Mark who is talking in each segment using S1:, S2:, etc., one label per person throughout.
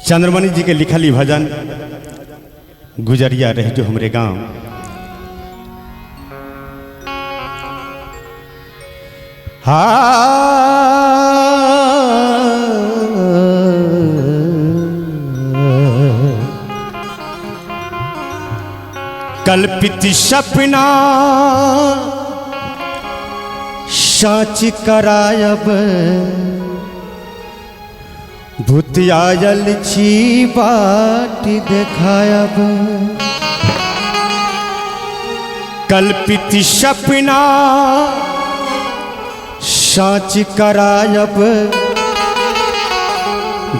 S1: चंद्रमणि जी के लिखल ई भजन गुजरिया रह जो हमरे गांव। हा कल्पित सपना साच करायब, भूतियायल छी बाट देखायब। कल्पित सपना साच करायब,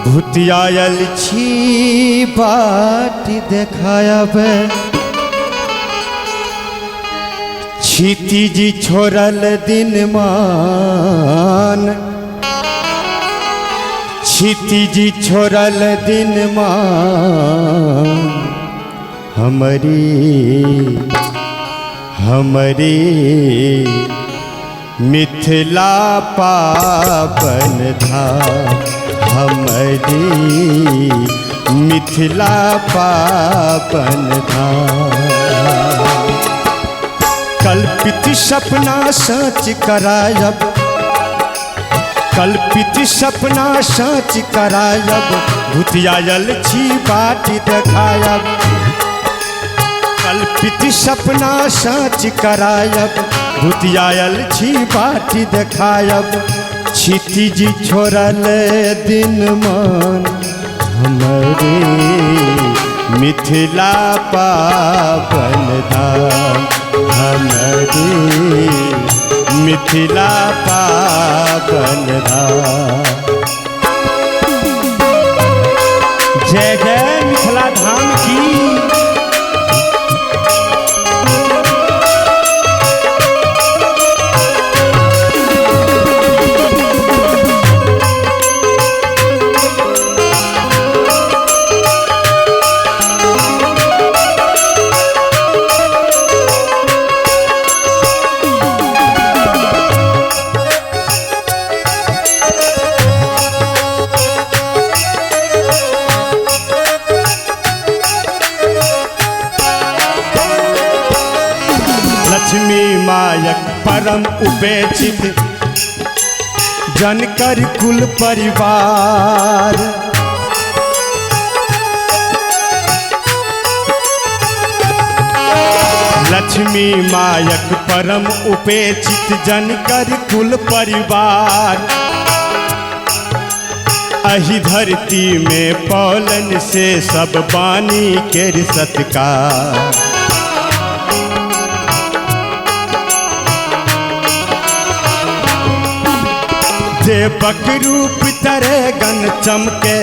S1: भूतियायल छी बाट देखायब। क्षिति जी छोड़ल दिन मान, क्षिति जी छोड़ल दिन मान, हमारी हमारी मिथिला पावन धाम, हमारी मिथिला पावन धाम। कल्पित सपना सच करायब, कल्पित सपना सच करायब, भूतियायल छी बाट देखायब। कल्पित सपना सच करायब, भूतियायल छी बाट देखायब। क्षिति जी छोड़ल दिन मान, हमारे मिथिला पावन धाम, हमारे मिथिला पावन धाम। जय जय मिथिला धाम की। लक्ष्मी मायक परम उपेक्षित जनकर कुल परिवार, लक्ष्मी मायक परम उपेक्षित जनकर कुल परिवार। अहि धरती में पौलन से सब बानी केर सत्कार। देवक रूप तरे गन चमके,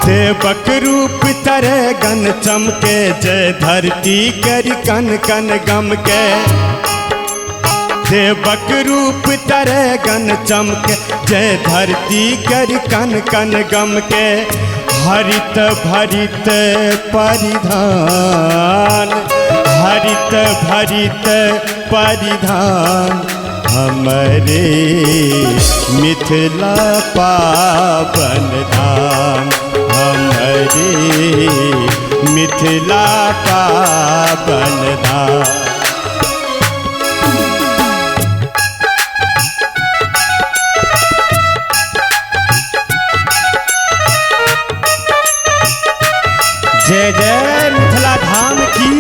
S1: देवक रूप तरे गन चमके, जय धरती कर कन कन गम के। देवक रूप तरे गन चमके, जय धरती कर कन कन गम के। हरित भरित परिधान, हरित भरित परिधान, हमारे मिथिला पावन धाम, हमारे मिथिला पावन धाम। जय जय मिथिला धाम की।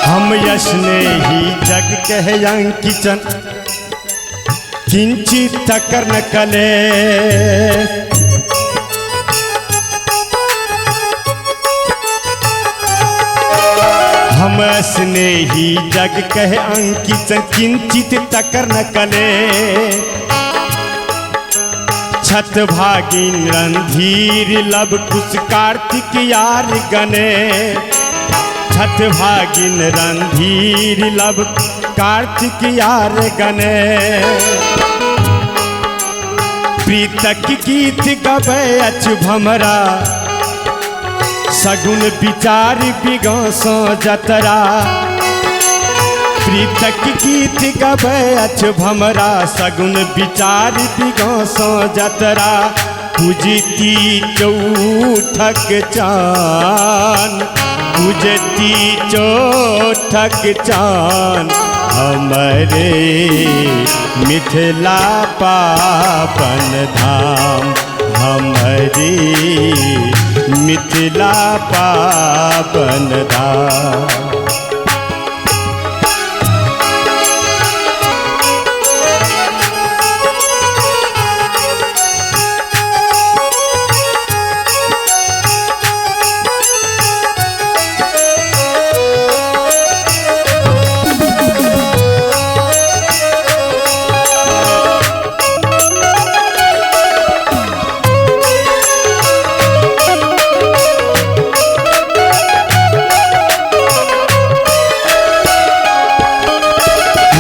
S1: हम यशने ही जग कह अंकिचन, किंचित कर्ण कले। हम स्नेही जग कह अंकित किंचित तकर न कले। छत भागिन रणधीर लब कुश कार्तिक यार गने। छठ भागिन रणधीर लब कार्तिक यार गने। प्रीतक गीत गबै अछ भमरा सगुन विचार बिगसो जतरा। प्रीतक गीत गबै अछ भमरा सगुन विचार बिगसो जतरा। पूजती चौठक चान पूजती चौठक चान हमरे मिथिला पावन धाम हमरे मिथिला पावन धाम।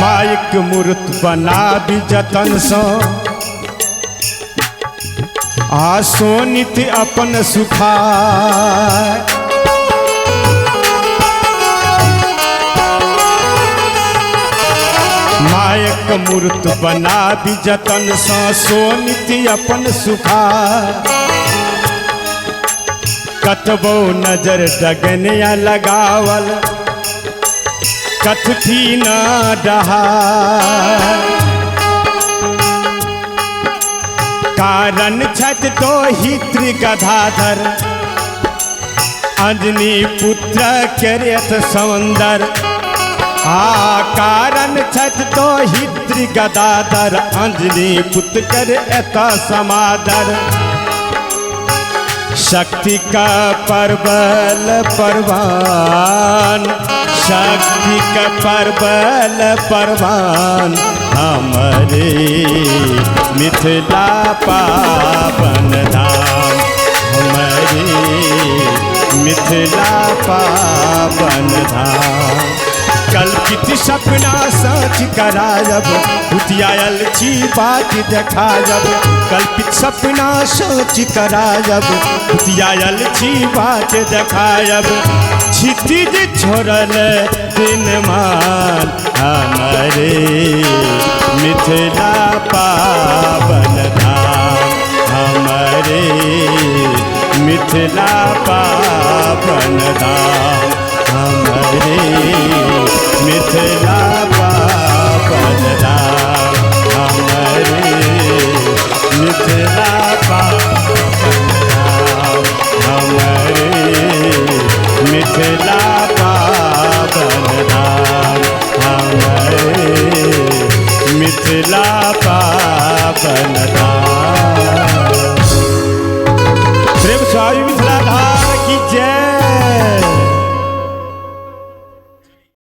S1: माइक मूर्त बनाबी जतन सँ आ सोनित अपन सुखाय। मायक मूर्त बनाबी जतन सँ सोनित अपन सुखाय। कतबो नजर डगनिया लगावल कथपि न डहा। कारण छथि दोहित्र गदाधर अंजनी पुत्र केरत समंदर। आ कारण छथि दोहित्र गदाधर अंजनी पुत्र कर एत समादर। शक्ति का परबल परवान शक्ति का परबल परवान हमरे मिथिला पावन धाम हमरे मिथिला पावन धाम। कल्पित सपना सच करायब भुतियायल छी बात देखायब। कल्पित सपना सच करायब भुतियायल छी बात देखायब। क्षितिज छोड़ल दिन मान हमरे मिथिला पावन धाम हमरे मिथिला पावन धाम हमरे मिथिला पावन धाम हमरे मिथिला पावन धाम हमरे मिथिला पावन धाम हमरे मिथिला पावन धाम।